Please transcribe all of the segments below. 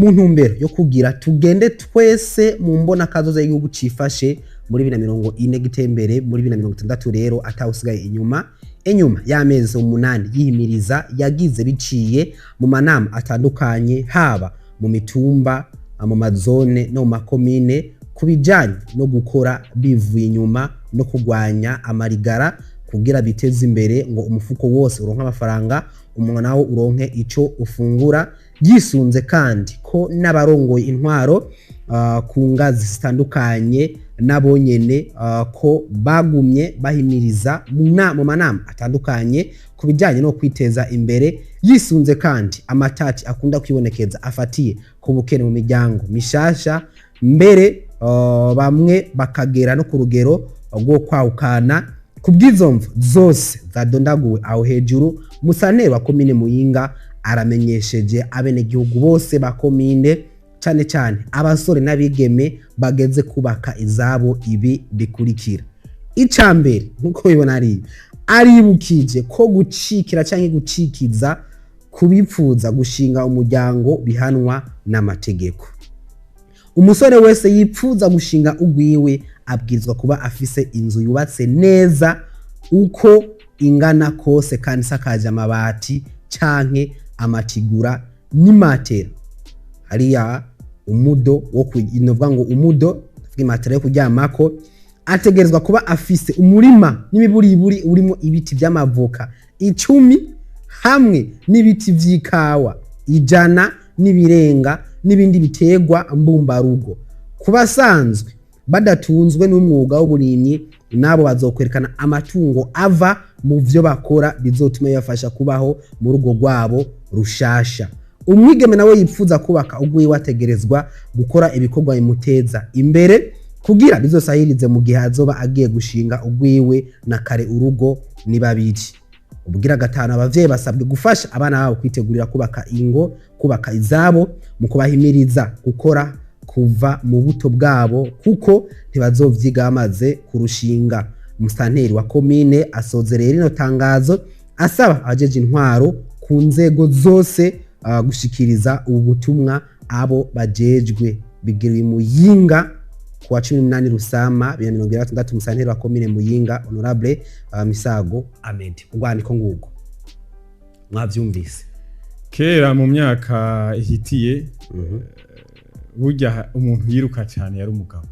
Mu ntumbero yo kugira tugende twese mu mbona kazoza y'igihugu cifashe muri 2040, gitembere muri 2060, rero atawusigaye inyuma. Inyuma y'amezi 8 yihimiriza yagize biciye mu manama atandukanye, haba mu mitumba, mu mazone no mu makomine, ku bijanye no gukora bivuye inyuma no kurwanya amarigara kugira biteze imbere, ngo umufuko wose uronke amafaranga, umuntu nawo uronke ico ufungura. Yisunze kandi ko n'abarongoye intwaro ku ngazi zitandukanye nabo nyene ko bagumye bahimiriza mu manama atandukanye ku bijyanye no kwiteza imbere. Yisunze kandi amatati akunda kwibonekeza afatiye ku bukene mu miryango mishasha, mbere bamwe bakagera no ku rugero rwo kwahukana. Ku bw'izo mvo zose zadondaguwe aho hejuru, musitanteri wa komine Muyinga aramenyesheje abenegihugu bose ba komine, cyane cyane abasore n'abigeme bageze kubaka izabo, ibi bikurikira: Icya mbere, nk'uko bibona, ari aribukije ko gucikira cyangwa gucikiza kubipfuza gushinga umuryango bihanwa n'amategeko. Umusore wese yipfuza gushinga ugwiwe abwirizwa kuba afise inzu yubatse neza uko ingana kose kandi isakaje amabati canke amatigura n'imatera. Hariya umudo wo novuga ngo umudo imatera yo kuryamako. Ategerezwa kuba afise umurima n'imiburiburi urimo ibiti vy'amavoka 10 hamwe n'ibiti vy'ikawa 100 n'ibirenga n'ibindi biterwa mbumbarugo. Ku basanzwe badatunzwe n'umwuga w'uburimyi, nabo bazokwerekana amatungo ava mu vyo bakora bizotuma bibafasha kubaho mu rugo rwabo rushasha. Umwigeme nawe yipfuza kubaka ugwiwe ategerezwa gukora ibikorwa bimuteza imbere kugira bizosahirize mu gihe azoba agiye gushinga ugwiwe, na kare urugo ni babiri. Ubwira gatanu, abavyeyi basabwe gufasha abana babo kwitegurira kubaka ingo, kubaka izabo, mu kubahimiriza gukora kuva mu buto bwabo, kuko ntibazovyiga bamaze kurushinga. Umusitanteri wa komine asozereye rino tangazo asaba abajeje intwaro ku nzego zose gushikiriza ubu butumwa abo bajejwe. Bigiriwe Muyinga kuwa 18 Rusama 2026. Umusitanteri wa komine Muyinga, honorable Misago Ahmed. Urwandiko ngugo mwavyumvise. Kera mu myaka ihitiye, burya umuntu yiruka cyane yari umugabo.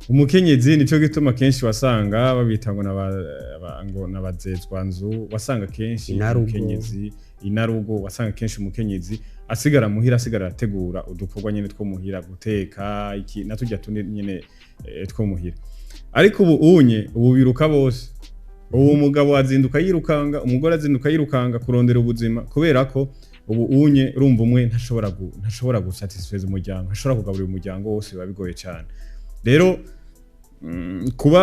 Umukenyezi, nico gituma kenshi wasanga babita ngo ngo nabazezwanzu. Wasanga kenshi Inarugo. umukenyezi inarugo. Wasanga kenshi umukenyezi asigara muhira, asigara ategura udukorwa nyene two muhira, guteka iki na turya tundi nyene two muhira. Ariko ubu unye ubu biruka bose. Ubu umugabo azinduka yirukanga, umugore azinduka yirukanga kurondera ubuzima, kubera ko ubu unye urumva umwe ntashobora gusatisfeza umuryango, ntashobora kugaburira umuryango wose, biba bigoye cyane. Rero kuba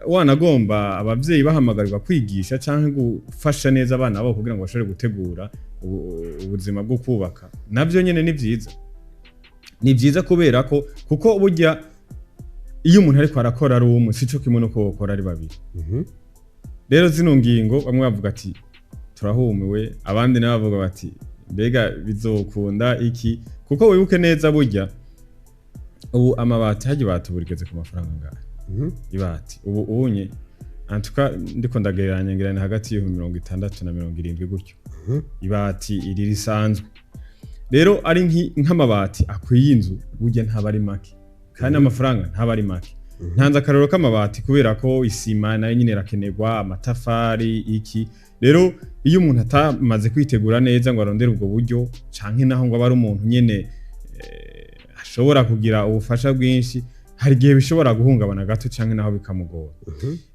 wanagomba abavyeyi bahamagarirwa kwigisha canke gufasha neza abana babo kugira ngo bashobore gutegura ubuzima bwo kubaka, navyo nyene ni vyiza. Ni vyiza kubera ko kuko burya iyo umuntu ariko arakora ari umwe sico kimwe no gukora ari babiri. Rero zino ngingo, bamwe bavuga ati turahumiwe, abandi nabo bavuga bati mbega bizokunda iki? Kuko wibuke neza, burya ubu amabati hajya ibati ubu rigeze ku mafaranga angahe? Ibati ubu unye antuka ndiko ndagereranya, ngira ni hagati y'60,000 na 70,000 gutyo, ibati iri risanzwe. Rero ari nk'amabati akwiye inzu, burya ntaba ari make kandi amafaranga ntaba ari make. Ntanze akarorero k'amabati kubera ko isima nayo nyine irakenerwa, amatafari, iki. Rero iyo umuntu atamaze kwitegura neza ngo arondere ubwo buryo, canke naho ngo abe ari umuntu nyene ashobora kugira ubufasha bwinshi, hari igihe bishobora guhungabana gato canke naho bikamugora.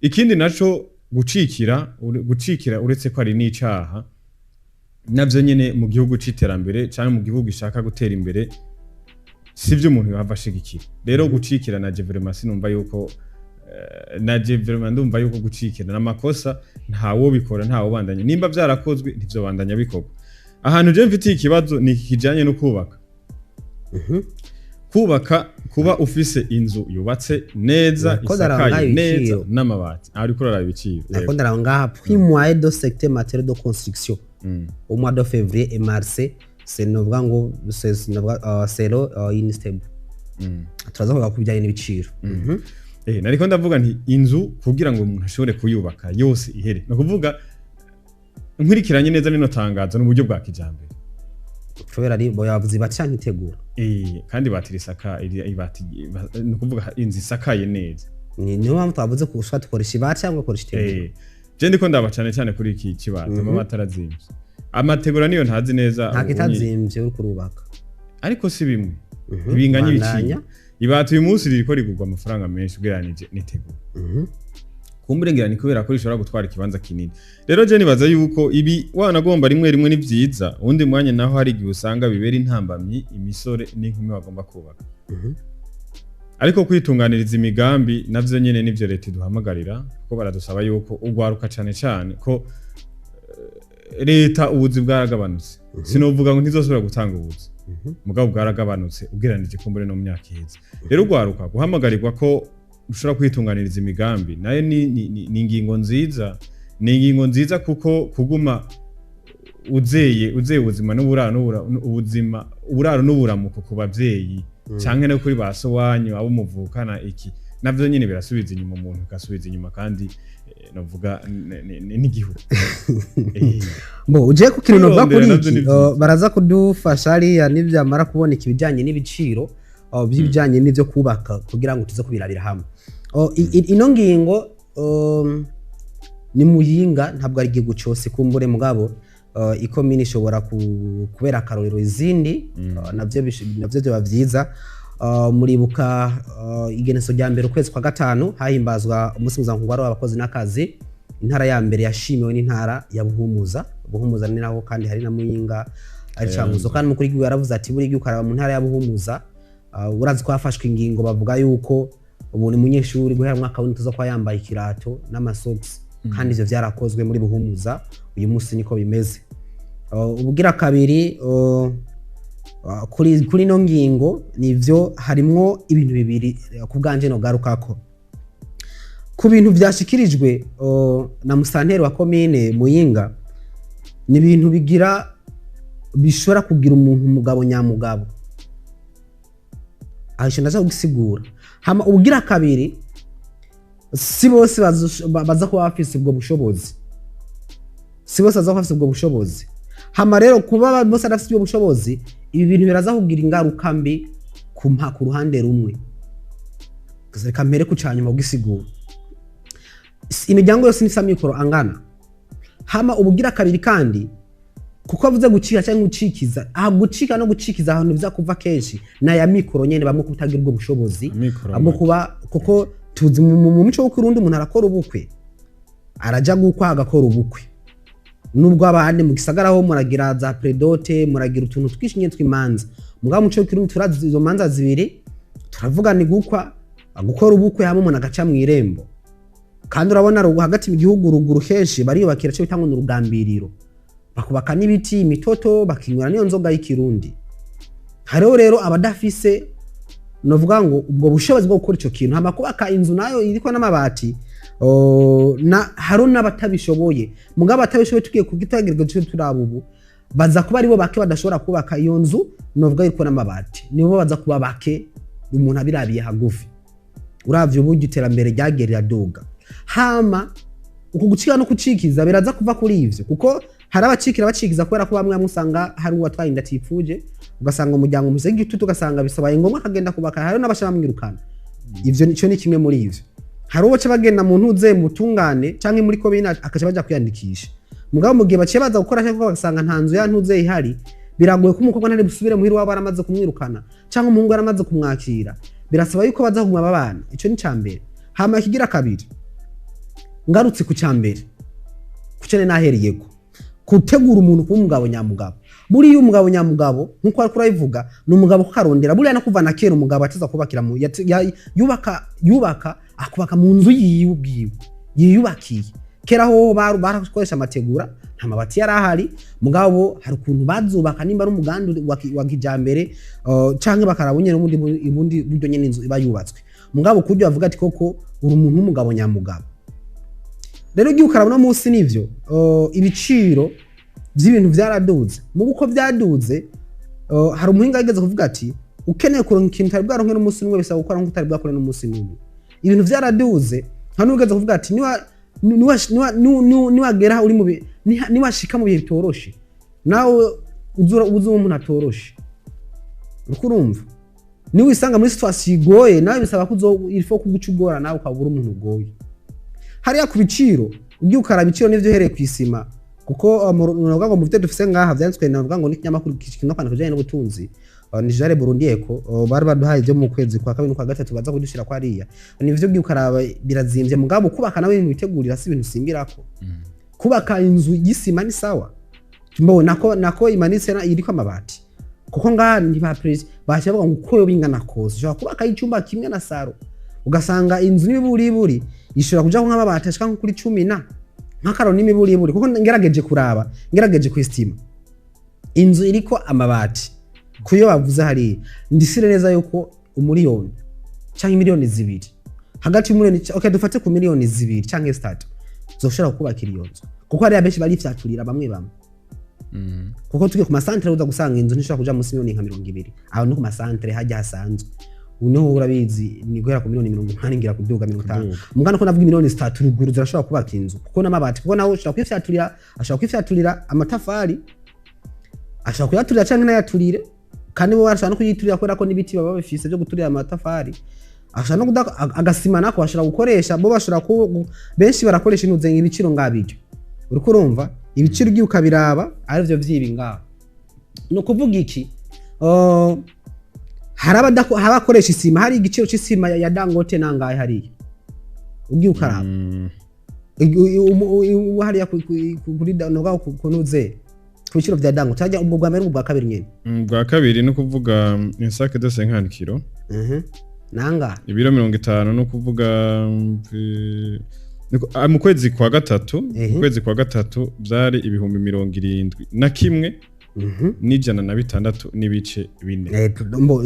Ikindi naco, gucikira, gucikira uretse ko ari n'icaha, navyo nyene mu gihugu c'iterambere canke mu gihugu gishaka gutera imbere sivyo umuntu yava ashigikira. Rero gucikira na vraiment sinumva yuko na vraiment ndumva yuko gucikira n'amakosa, ntawo bikora, ntawo bandanya. Nimba vyarakozwe, ntivyobandanya bikorwa. Ahantu je mfitiye ikibazo ni iki kijanye no kubaka. Kubaka, kuba ufise inzu yubatse neza, Urako ndaraba isakaye neza ibiciro. n'amabati. Aho uriko uraraba ibiciro? Nako ndaraba ngaha: prix moyen de secteur matériaux de construction au mois de février et mars. C'est novuga ngo c'est novuga selon INSTEB. Turaza kuvuga ku bijyanye n'ibiciro. Nariko ndavuga nti inzu kugira ngo umuntu ashobore kuyubaka yose ihere, ni ukuvuga nkurikiranye neza rino tangazo n'uburyo bwa kijambere. Kubera ari bo yavuze ibati canke itegura. Kandi ibati risaka ibati, ni ukuvuga inzu isakaye neza. Niyo mpamvu twavuze ko ushobora dukoresha ibati cyangwa ugakoresha itegura. Je ndiko ndaba cane cane kuri iki kibati, amabati arazimvye, amategura niyo ntazi neza. Nta Ubu kitazimvye uriko urubaka. Ariko si bimwe, ntibinganya Bandanya. ibiciro. Ibati uyu munsi ririko rigurwa amafaranga menshi ugereranije n'itegura. Kumbure ngira ni kubera ko rishobora gutwara ikibanza kinini. Rero je nibaza yuko ibi wanagomba rimwe rimwe ni vyiza, uwundi mwanya naho hari igihe usanga bibera intambamyi imisore n'inkumi bagomba kubaka. Ariko kwitunganiriza imigambi navyo nyene nivyo leta iduhamagarira, kuko baradusaba yuko ugwaruka cane cane ko leta ubuzi bwaragabanutse. Sinovuga ngo ntizosubira gutanga ubuzi, mugabo bwaragabanutse ugereranije kumbure no mu myaka iheze. Rero ugwaruka guhamagarirwa ko ushobora kwitunganiriza imigambi nayo ni ingingo nziza, ni ingingo nziza, kuko kuguma uzeye ubuzima n'uburaro ubuzima, uburaro n'uburamuko ku bavyeyi canke no kuri ba so wanyu abo muvukana, iki navyo nyene birasubiza inyuma umuntu, bigasubiza inyuma kandi novuga n'igihugu. Bo uje ku kintu novuga Kwirondera kuri navyo iki, ni vyiza. Baraza kudufasha hariya nibyamara kuboneka ibijyanye n'ibiciro by'ibijyanye n'ibyo kubaka kugira ngo tuze kubirabira hamwe. Ino ngingo ni Muyinga, ntabwo ari igihugu cyose kumbure, mugabo ikomini ishobora kubera akarorero izindi, navyo byoba vyiza. Muribuka igeneso rya mbere ukwezi kwa gatanu hahimbazwa umunsi mpuzamakungu wahariwe abakozi n'akazi. Intara ya mbere yashimiwe n'intara ya Buhumuza. Buhumuza ni naho kandi hari na Muyinga ari Cankuzo. Kandi umukuru w'igihugu yaravuze ati buri gihe ukaraba mu ntara ya Buhumuza, urazi ko hafashwe ingingo bavuga yuko ubu ni munyeshuri guhera mu mwaka w'indwi tuza kuba yambaye ikirato n'amasogisi, kandi ivyo vyarakozwe muri Buhumuza. Uyu munsi niko bimeze. Ubugira kabiri, kuri ino ngingo nivyo harimwo ibintu bibiri ku bwanje nogarukako ku bintu vyashikirijwe na musanteri wa komine Muyinga. Ni ibintu bigira bishobora kugira umuntu umugabo nyamugabo. Aho ico ndaza kugisigura. Hama ubugira kabiri, si bose baza kuba bafise ubwo bushobozi, si bose baza kuba bafise ubwo bushobozi. Hama rero kuba bose adafise ubwo bushobozi, ibi bintu biraza kugira ingaruka mbi ku ruhande rumwe. Reka mpere ku canyuma kugisigura. Imiryango yose ntifise amikoro angana. Hama ubugira kabiri kandi, kuko avuze gucika cyangwa gucikiza, aha gucika no gucikiza ahantu biza kuva kenshi na ya mikoro nyene, bamwe kutagira ubwo bushobozi. Amikoro bamwe make. Kuba kuko tuzi mu mico w'Ikirundi umuntu arakora ubukwe, araja gukwa agakora ubukwe, nubwo abandi mu gisagara ho muragira za pré-dot, muragira utuntu twinshi nyene tw'imanza. Mugabo mu mico w'Ikirundi turazi izo manza zibiri, turavuga ni gukwa, gukora ubukwe, hamwe umuntu agaca mu irembo. Kandi urabona hagati mu gihugu ruguru kenshi bariyubakira cyo bita ngo ni urugambiriro, bakubaka n'ibiti imitoto, bakinywera n'iyo nzoga y'ikirundi. Hariho rero abadafise novuga ngo ubwo bushobozi bwo gukora ico kintu, hama kubaka inzu nayo iriko n'amabati, na hariho n'abatabishoboye. Mugabo abatabishoboye tugiye kugitagerwa cyo turaba ubu baza kuba aribo bake badashobora kubaka iyo nzu novuga iriko n'amabati, nibo baza kuba bake umuntu abirabiye hagufi, uravye uburyo iterambere ryagiye riraduga. Hama uku gucika no kucikiza biraza kuva kuri ivyo, kuko hari abacikira bacikiza kubera ko bamwe bamwe usanga hari uwatwaye inda atifuje, ugasanga umuryango umuze igitutu, ugasanga bisabaye ngombwa akagenda kubaka. Hari n'abasha bamwirukana. Ivyo nico ni kimwe muri ivyo. Hari uwo baca bagenda mu ntuze mu tungane canke muri komine akaca baja kwiyandikisha, mugabo mu gihe baciye baza gukora cyangwa bagasanga nta nzu ya ntuze ihari, biragoye ko umukobwa ntari busubire muhira iwabo yaramaze kumwirukana canke umuhungu yaramaze kumwakira. Birasaba yuko baza kuguma babana. Ico ni ca mbere. Hama ikigira kabiri, ngarutse ku ca mbere, ku cyo nahereyeko, gutegura umuntu kuba umugabo nyamugabo. Buriya umugabo nyamugabo nkuko ariko urabivuga ni umugabo kuko arondera. Buriya no kuva na kera umugabo ateza kubakira mu yubaka akubaka mu nzu yiwe ubwiwe yiyubakiye. Kera ho barakoresha amategura, nta mabati yari ahari, mugabo hari ukuntu bazubaka nimba ari umugambi wa kijambere, canke bakaraba nyene ubundi buryo nyene inzu iba yubatswe, mugabo kuryo bavuga ati koko uri umuntu w'umugabo nyamugabo. Rero ugiye ukaraba uno munsi nivyo, ibiciro by'ibintu byaraduze. Mu uko byaduze Hari umuhinga yigeze kuvuga ati ukeneye kuronka ikintu utari bwaronke n'umunsi n'umwe, bisaba gukora nk'uko utari bwakore n'umunsi n'umwe. Ibintu vyaraduze. Nta n'uwigeze kuvuga ati niwagera uri mu niwashika mu bihe bitoroshe, nawe uzura uzuba umuntu atoroshe. Uriko urumva, niwisanga muri situation igoye, nawe bisaba ko il faut kuguca ugora, nawe ukaba uri umuntu ugoye. Hariya ku biciro, ugiye ukaraba ibiciro n'ivyo uhereye ku isima, kuko navuga ngo mu byo dufise ngaha vyanditswe, navuga ngo n'ikinyamakuru kino kwandika ibijanye n'ubutunzi, ni Jare Burundi Eco, bari baduhaye ibyo mu kwezi kwa kabiri n'ukwa gatatu, baza kudushira kwa hariya. Nivyo, ugiye ukaraba birazimvye. Mugabo kubaka nawe ibintu witegurira, si ibintu usimbirako. Kubaka inzu y'isima ni sawa. Mbo nako imanitse iriko amabati, kuko ngaha ntiba baca bavuga ngo uko yoba ingana kose ushobora kubaka icyumba kimwe na salon, ugasanga inzu n'imiburiburi ishobora kuja nk'amabati ashika nko kuri 10 na nk'akaro n'imiburiburi. Kuko ngerageje kuraba, ngerageje kwestima inzu iriko amabati kuyo bavuze hariya, ndisire neza yuko 1 miliyoni canke 2 miliyoni, hagati y'umiliyoni, okay, dufate ku 2 miliyoni canke 3, zoshobora kubakira iyo nzu, kuko hariya benshi barifyaturira bamwe bamwe. Kuko tugiye ku masantere, uza gusanga inzu ntishobora kuja munsi miliyoni nka 20. Aho no ku masantere hajya hasanzwe, ubu urabizi ni guhera ku miliyoni 80 ngira kuduga 50. Kuduga. Mugana ko navuga 3 miliyoni ruguru zirashobora kubaka inzu, kuko n'amabati, kuko nawe ushobora kwifyaturira, ashobora kwifyaturira amatafari, ashobora kuyaturira canke ntayaturire. Kandi bo barashobora no kuyiturira, kubera ko n'ibiti baba bafise byo guturira amatafari. Ashobora no agasima nako bashobora gukoresha, bo bashobora benshi barakoresha inuze ibiciro ngabiryo. Uriko urumva ibiciro, ugiye ukabiraba arivyo vyibi ngaho. Ni ukuvuga iki? Hari abakoresha isima. Hari igiciro c'isima ya Dangote nangahe hariya ugiye ukaraba? Hariya kuri novuga kunuze ku biciro vya Dangote hajya, ubwo bwa mbere, ubwo bwa kabiri nyene. Bwa kabiri ni ukuvuga un sac de 50 kilo. Nangahe? Ibiro 50, ni ukuvuga mu kwezi kwa gatatu, mu kwezi kwa gatatu byari 71 106.4. Mbo, ubwo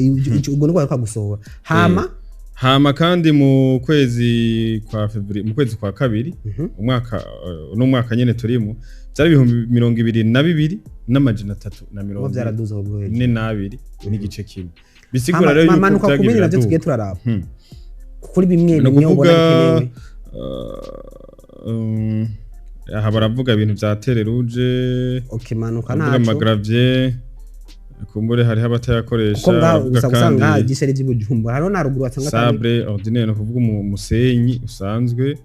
nibwo baheruka gusohora. Hama Hama kandi mu kwezi kwa February, mu kwezi kwa kabiri, umwaka uno mwaka nyene turimo, byari 22 300 na ubwo mirongo vyaraduze ubwo hejuru. 42.1. Bisigura Hama rero yuko manuka ku vyagiye bindi navyo tugiye biraduga. turaraba kuri bimwe Ni bimwe ubona ukuvuga bikenewe. Aha baravuga ibintu vya terre rouge. Okay, manuka. Baravuga Ntaco. ama gravier, kumbure hariho abatayakoresha. Kuko ngaho Baravuga gusa usanga kandi igisere vy'Ibujumbura, hariho na ruguru wasanga sable ordinaire, ni ukuvuga umusenyi usanzwe.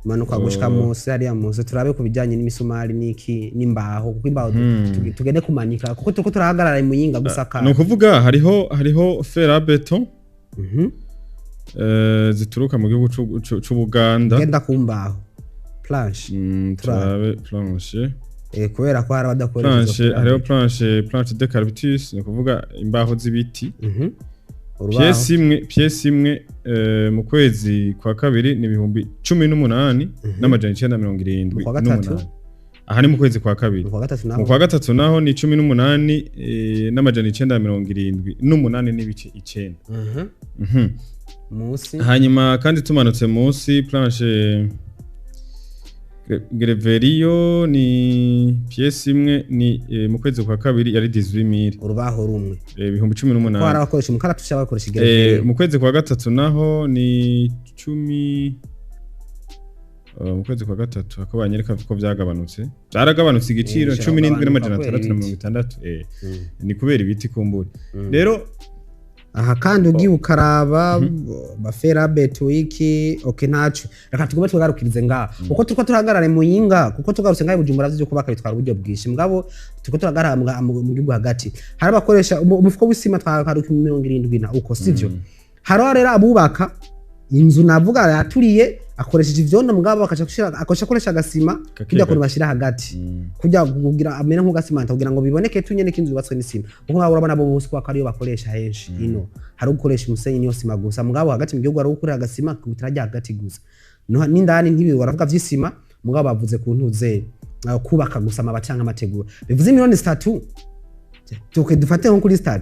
Manuka gushika Oh. munsi hariya munsi, turabe ku bijyanye n'imisumari n'iki n'imbaho, kuko imbaho tugende kumanika, kuko turiko turahagarara i Muyinga gusakara. Ni ukuvuga hariho fer à béton zituruka mu gihugu c'Ubuganda. Genda ku mbaho, planche. Turabe planche. Kubera ko hari abadakoresha izo Planche, hariho fer. planche d'eucalyptus, ni ukuvuga imbaho z'ibiti. Urubaho. Pièce imwe mu kwezi kwa kabiri ni 18 978. Mu kwa gatatu? Aha ni mu kwezi kwa kabiri. Mu kwa gatatu Mu naho? kwa gatatu naho ni 18 978.9. Munsi. Hanyuma kandi tumanutse munsi, planche gereveriyo ni pièce imwe ni mu kwezi kwa kabiri yari 18000. Urubaho rumwe. 18,000. Ko hari abakoresha umukaratusi, abakoresha igereveriyo. Mu kwezi kwa gatatu naho ni 10. Mu kwezi kwa gatatu ako banyereka ko vyagabanutse, byaragabanutse igiciro. Bishobora 17 kugabanuka 660 kubera na 60. Ni kubera ibiti kumbura rero. Aha kandi ugiye ukaraba ba fer à béton wiki. Okay, ntaco, reka tugume tugarukirize ngaha, kuko turiko turahagarara Muyinga, kuko tugarutse ngaha i Bujumbura vyo kubaka bitwara uburyo bwinshi. Mugabo turiko turahagarara mu gihugu hagati, hari abakoresha umufuko w'isima twakaruka 70 na uko sivyo. Hariho rero abubaka inzu, navuga yaturiye akoresheje ivyondo, mugabo bakaca gushira akoresha agasima Kakega. kugira kuntu bashira hagati kugira kugira amere nk'ugasimanta, kugira ngo biboneke tunyene ko inzu yubatswe n'isima. Kuko nkaho urabona bo bose ko ariyo bakoresha henshi. Ino hari ugukoresha umusenyi niyo sima gusa, mugabo hagati mu gihugu hari ugukorera agasima kutarajya hagati gusa. N'indani ntibi baravuga vy'isima, mugabo bavuze ku ntuze kubaka gusa amabati canke amategura, bivuze 3 miliyoni. Tuke dufate nko kuri 3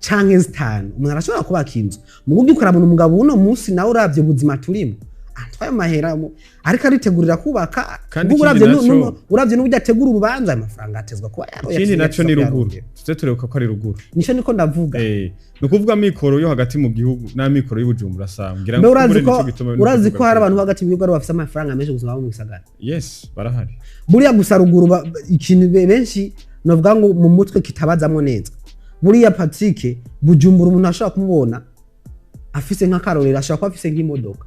canke 5, umuntu arashobora kubaka inzu. Mu buryo ukarabona umugabo uno munsi nawe uravye ubuzima turimo. Antwaye amahera ariko aritegurira kubaka. Kandi Ubwo ikindi uravye uravye n'uburyo ategura urubanza, ayo mafaranga atezwa kuba yaroye. Ikindi naco ni ruguru, tuze tureba ko ari ruguru. Nico niko ndavuga. Ni ukuvuga amikoro yo hagati mu gihugu n'amikoro y'Ubujumbura sanga ngira Mbe urazi kumbure ko nico gituma urazi ko hari nukuvuga. Abantu hagati mu gihugu ari bafise amafaranga menshi gusumba abo mu gisagara. Yes, barahari. Buriya gusa ruguru ikintu benshi novuga ngo mu mutwe kitabazamwo neza, buriya Patrick, Bujumbura umuntu ashobora kumubona afise nk'akarorero, ashobora kuba afise nk'imodoka,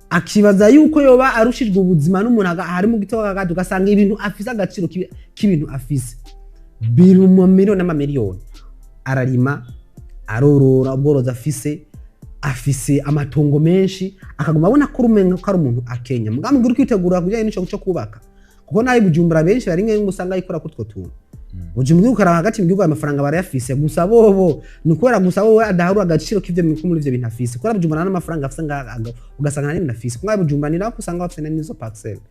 akibaza yuko yoba arushijwe ubuzima n'umuntu hari mu gito hagati, ugasanga ibintu afise, agaciro k'ibintu afise biri mu miliyoni n'amamiliyoni. Ararima, arorora, ubworozi afise amatongo menshi, akaguma abona ko urumenga ko ari umuntu akenya. Mugabo uri kwitegura kujyanye n'ico cyo kubaka, kuko nawe Bujumbura benshi bari nk'aho usanga yikora kuri utwo tuntu. Bujumbura ukaraba hagati mu gihugu, ayo mafaranga barayafise, gusa bobo ni ukubera gusa wowe adaharura agaciro k'ivyo muri ivyo bintu afise. Kubera Bujumbura n'amafaranga afise ngaha, ugasanga nta n'ibintu afise. Kuko Bujumbura ni naho usanga bafise n'izo parcelle,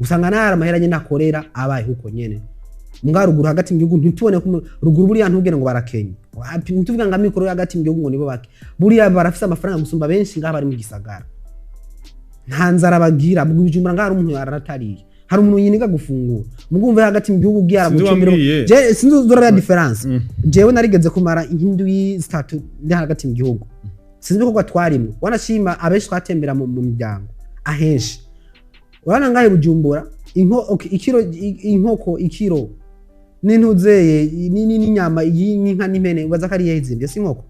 usanga nayo amahera nyene akorera abaye uko nyene. Mbwa ruguru hagati mu gihugu ntitubone ko ruguru buriya ntugire ngo barakenye. Wapi, ntituvuga ngo amikoro yo hagati mu gihugu ngo nibo bake. Buriya barafise amafaranga gusumba benshi ngaha bari mu gisagara. Nta nzara bagira. Mu Bujumbura ngaha hari umuntu araratariye, hari umuntu yiniga gufungura. Mugumva hagati mu gihugu ugiye Sinzi aragucumbira. wambwiye. Je sinzi uzoraba différence. Jewe narigeze kumara indwi 3 ndi hagati mu gihugu, sinzi ibikorwa twarimwo. Wanashima abenshi twatembera mu miryango ahenshi. Urabona ngahe Bujumbura inko, okay, ikiro inkoko ikiro n'intuzeye n'inyama y'inka n'impene, ubaza ko ari iyihe izimbye? Si inkoko?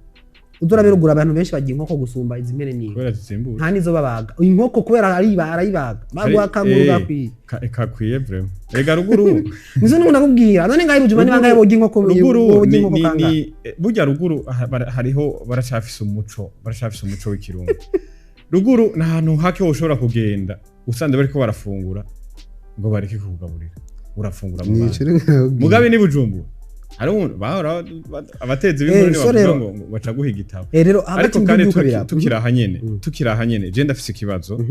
Uzora ruguru abantu benshi bagira inkoko gusumba izi mpene n'inka. Kubera zizimbutse. Nta nizo babaga inkoko, kubera arayibaga baguha akanguru gakwiye. Kakwiye vraiment. Ega ruguru Nizo nuko ndakubwira. None ngahe Bujumbura ni bangahe boga inkoko? Ruguru Boga ni, inkoko ni, kangahe? ni burya ruguru hariho baracafise umuco w'ikirundi. Ruguru ni ahantu hake woshobora kugenda usanze bariko barafungura ngo bareke kukugaburira, urafungura mu bandi. Mugabe ni Bujumbura hari umuntu bahora abatezi b'inkuru So bavuga ngo baca guha igitabo. Rero hagati Ariko mu kandi gihugu biraba. Tukiri aha nyene, tukiri aha nyene, je ndafise ikibazo,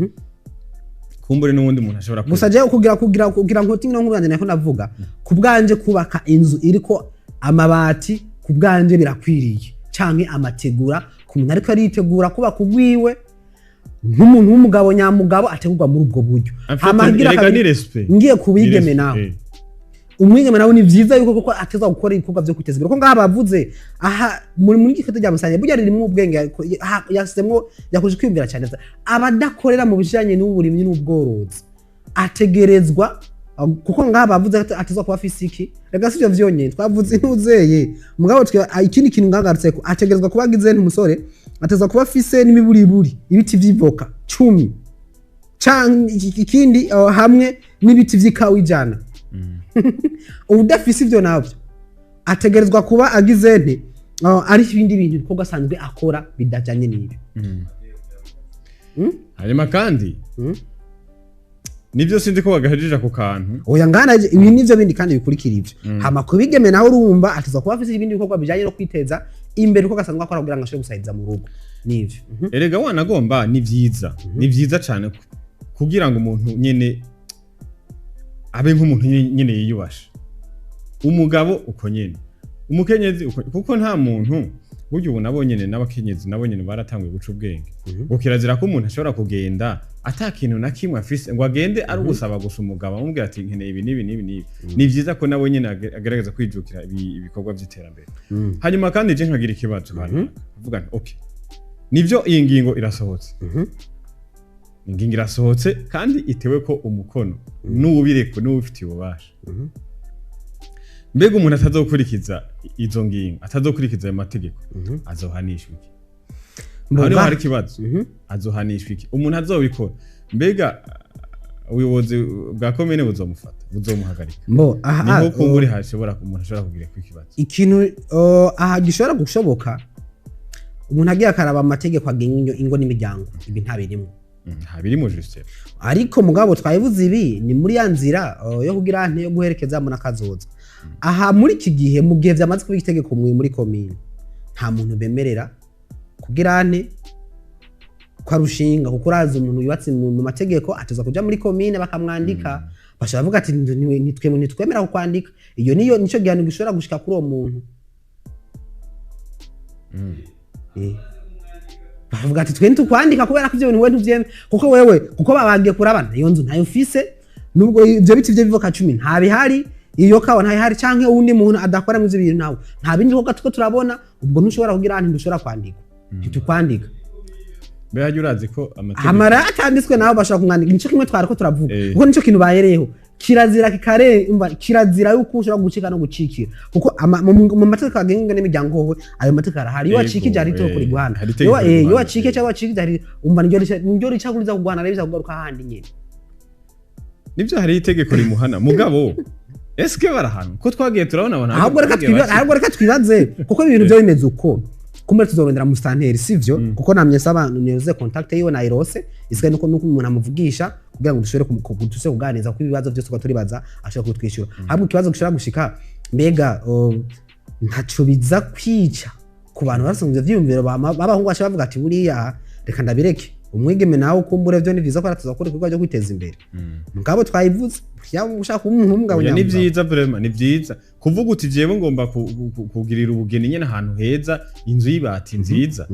kumbure n'uwundi muntu ashobora Gusa jewe kugira nkoti nkino nkuru yanjye nako navuga ku bwanje, kubaka inzu iriko amabati ku bwanje birakwiriye, canke amategura ku muntu ariko aritegura kubaka ugwiwe nk'umuntu w'umugabo nyamugabo, ategurwa muri ubwo buryo. En fait, Hama ngira erega kabiri, ni respect. ngiye ku Ni bigeme respect, nawe, umwigeme nawe ni vyiza yuko koko ateza gukora ibikorwa vyo kwiteza imbere, kuko ngaha bavuze aha muri gifite rya Musanye burya ririmo ubwenge, yasizemwo yakoze kwiyumvira cyane. Abadakorera mu bijanye n'uburimyi n'ubworozi ategerezwa, kuko ngaha bavuze ko atezwa kuba afise iki. Rega sivyo vyonyene twavuze intuzeye mugabo twe ikindi kintu ngagarutse ko ategerezwa kuba agize n'umusore, atezwa kuba afise n'imiburiburi ibiti vy'ivoka 10 canke ikindi, hamwe n'ibiti vy'ikawa 100. Udafise ivyo navyo ategerezwa kuba agize nte, ari ibindi bintu bikorwa asanzwe akora bidajanye n'ibyo. Hanyuma kandi nibyo, sinzi ko bagahejeje ako kantu. Oya, ngana ibi nivyo bindi kandi bikurikira ivyo. Hama kubigeme nawe urumva ateza kuba afise ibindi bikorwa bijanye no kwiteza imbere uko gasanzwe akora kugira ngo ashobore gusahiriza mu rugo nivyo. Erega wanagomba ni vyiza, ni vyiza cyane kugira ngo umuntu nyene abe nk'umuntu nyene yiyubashe, umugabo uko nyene, umukenyezi uko, kuko nta muntu burya ubu nabo nyene n'abakenyezi nabo nyene baratanguye guca ubwenge, ngo kirazira ko umuntu ashobora kugenda ata kintu na kimwe afise, ngo agende ari ugusaba gusa umugabo amubwira ati nkeneye ibi n'ibi n'ibi n'ibi. Ni vyiza ko nabo nyene agerageza kwijukira ibikorwa vy'iterambere. Hanyuma kandi je nkagira ikibazo kanaka, kuvuga nti okay, nivyo, iyi ngingo irasohotse, ingingo irasohotse kandi itewe ko umukono n'uwubireko n'uwubifitiye ububasha. Mbega umuntu atazokurikiza izo ngingo, atazokurikiza ayo mategeko, azohanishwa iki? Aho niho hari ikibazo. Azohanishwa iki umuntu azobikora? Mbega ubuyobozi bwa komine buzomufata, buzomuhagarika? Mbo aha Niho kumburi hashobora umuntu ashobora kugira ko ikibazo. Ikintu aha gishobora gushoboka, umuntu agiye akaraba amategeko agenga ingo n'imiryango, ibi ntabirimwo. Ntabirimo juste. Ariko mugabo twabivuze, ibi ni muri ya nzira yo kugira nte, yo guherekeza mu nakazoza. Aha muri iki gihe, mu gihe vyamaze kuba itegeko muri komine, nta muntu bemerera kugira nte ko arushinga, kuko urazi umuntu yubatse mu mategeko ateza kuja muri komine bakamwandika. Bashobora kuvuga ati ntitwemera kukwandika. Iyo niyo nico gihano gishobora gushika kuri uwo muntu. Bavuga ati: "Twe ntitukwandika kubera ko ivyo bintu we ntuvyemeye, kuko wewe, kuko babagiye kurabana iyo nzu ntayo ufise, nubwo ivyo biti vy'ivoka 10 nta bihari, iyo kawa ntayihari, canke uwundi muntu adakora mu ivyo bintu nawe nta bindi bikorwa tuko turabona, ubwo ntushobora kugira ahantu, ntushobora kwandikwa, ntitukwandika." Mbe hajya urazi ko amategeko Amara atanditswe nabo bashobora kumwandika, nico kimwe twariko turavuga, kuko nico kintu bahereyeho. Kirazira kikaremba, kirazira yuko ushobora gucika no gucikira, kuko mu mategeko agenga n'imiryango howe ayo mategeko arahari. Iyo wacikije hari itegeko riguhana. Hari itegeko Iyo riguhana, wacike cyangwa wacikije hari, umva, niryo rica kuriza kuguhana rero, biza kugaruka hahandi nyene. Nibyo, hari itegeko rimuhana, mugabo eske barahana ko twagiye turabona abantu Ahubwo reka bagiye ahubwo reka twibaze, kuko ibintu byo bimeze uko, kumbe tuzorondera musitanteri, sivyo? Kuko namye saba nize contact yiwe na Irose isigaye, nuko umuntu amuvugisha kugira ngo dushobore dushobore kuganiriza kuko ibibazo byose uko turibaza ashobora kutwishyura. Ahubwo ikibazo gishobora gushika, mbega ntaco biza kwica ku bantu basanzwe ivyiyumviro b'abahungu baca bavuga ati: "Buriya reka ndabireke umwigeme nawe, kumbure vyo ni vyiza ko aratuza gukora ibikorwa byo kwiteza imbere." Mugabo twayivuze, yaba ushaka kuba umuhungu Oya, ni nyamugabo. vyiza, vraiment ni vyiza kuvuga uti: "Jewe ngomba kugirira ubugeni nyene ahantu heza, inzu y'ibati nziza,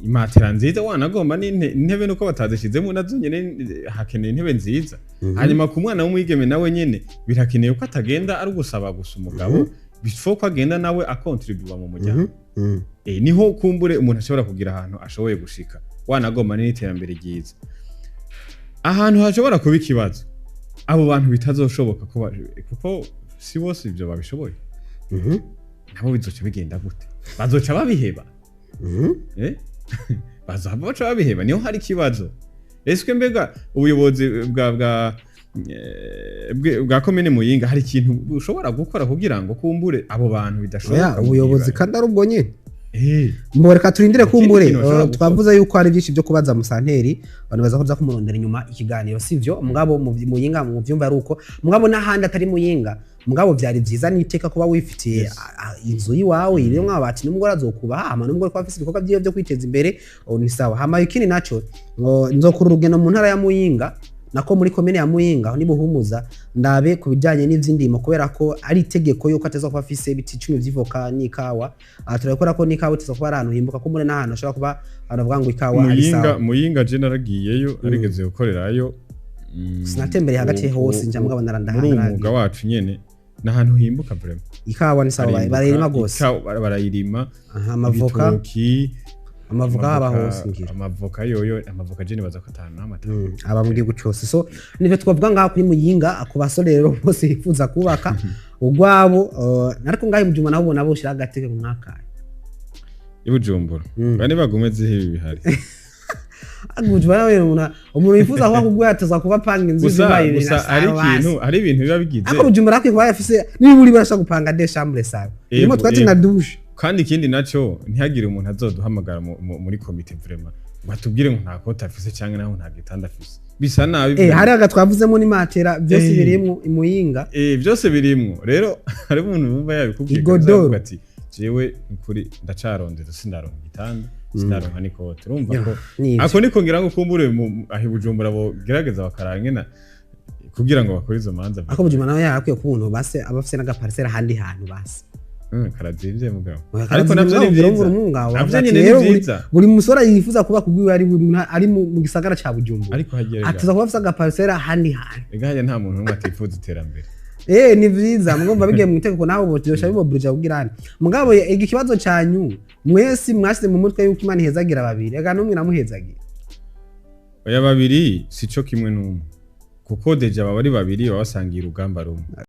imatera nziza, wanagomba n'intebe nuko batazishizemo nazo nyene hakeneye intebe nziza." Hanyuma ku mwana w'umwigeme nawe nyene birakenewe ko atagenda ari ugusaba gusa umugabo, bifo ko agenda nawe akontribuwa mu muryango. Niho kumbure umuntu ashobora kugira ahantu ashoboye gushika, wanagomba n'iterambere ryiza. Ahantu hashobora kuba ikibazo, abo bantu bitazoshoboka ko kuko si bose ibyo babishoboye, nabo bizoca bigenda gute? Bazoca babiheba? Eh? Bazohava baca babiheba, niho hari ikibazo. Ese mbega ubuyobozi bwa komine Muyinga hari ikintu bushobora gukora kugira ngo kumbure abo bantu bidashoboka? Oya, ubuyobozi kandi ari ubwo nyene. Mbo reka turindire. Ikindi Kumbure kintu bashobora gukora. Twavuze yuko hari byinshi byo kubaza musanteri, abantu baza kuza kumurondera inyuma ikiganiro, sivyo? Mugabo Muyinga mu vyumva ari uko, mugabo n'ahandi atari Muyinga, mugabo vyari vyiza n'iteka kuba wifitiye inzu yiwawe irimwo amabati n'umugore azokubaha, hama n'umugore kuba afise ibikorwa vyiwe vyo kwiteza imbere, oh, ni sawa. Hama ikindi naco, ngo nzokura urugendo mu ntara ya Muyinga, nako muri komine ya Muyinga aho nibuhumuza, ndabe ku bijyanye n'ivy'indimo, kubera ko ari itegeko yuko ateza kuba afise ibiti 10 vy'ivoka n'ikawa. Aha turabikora ko n'ikawa iteza kuba ari ahantu himbuka, ko muri n'ahantu hashobora kuba abantu bavuga ngo ikawa ari Muyinga, sawa. Muyinga je naragiyeyo, narigeze gukorerayo. Sinatembereye hagati hose, nja mugabo Muri uwo mwuga wacu nyene ni ahantu himbuka vraiment. Ikawa ni sawa. Harimbuka, barayirima gose. Ikawa barayirima. Aha, amavoka. Ibitoki. Amavoka haba hose ngira. Amavoka yoyo, amavoka je nibaza ko atanu n'amata. Aba mu gihugu cyose. So nivyo twavuga ngaho kuri Muyinga, ku basore rero bose bifuza kubaka urwabo, ariko ngaho i Bujumbura nabo ubona boshira agateke mu mwaka. I Bujumbura bane bagume zihe ibi bihari. Bujumbura nawe umuntu yifuza kuba kugwa yateza kuba panga inzu Gusa zibaye gusa na hari salon basi. ikintu, hari ibintu biba bigize. Ariko Bujumbura akwiye kuba yafise niba uri barashaka gupanga deux chambres sawa irimo twati na douche. Kandi ikindi naco, ntihagire umuntu azoduhamagara muri komite vraiment ngo atubwire ngo nta koti afise canke naho nta gitanda afise, bisa nabi. Eh, hari aga twavuzemo ni matera byose birimwo i Muyinga. Eh, byose birimwo. Rero hari umuntu wumva yabikubwiye Igodoro. akavuga ati: "Jewe ukuri ndacarondeza, sindaronka igitanda, sindaronka n'ikoti." Urumva ko Nivyo. ako niko ngira ngo kumbure aho i Bujumbura bogerageza bakaraba kugira ngo bakore izo manza. Ako Bujumbura nawe yarakwiye kuba umuntu base aba afise n'agaparcelle ahandi hantu basi. Karazimvye mugabo. Oya, Ariko navyo ni karazimvye, vyiza. urumva, Navyo ati nyene ni rero vyiza. Buri musore yifuza kuba kugwiwe ari mu gisagara ca Bujumbura Ariko hagera ateza kuba afise agaparcelle ahandi hantu. Ega hajya nta muntu n'umwe atifuza iterambere. Eh, ni vyiza mugomba bigiye mu itegeko nawe botyosha bibobrija kugira hano. Mugabo igi kibazo canyu mwese mwashize mu mutwe yuko Imana ihezagira babiri, ega numwe namuhezagira. Oya, babiri sico kimwe n'umwe, kuko déjà baba ari babiri baba basangiye urugamba rumwe.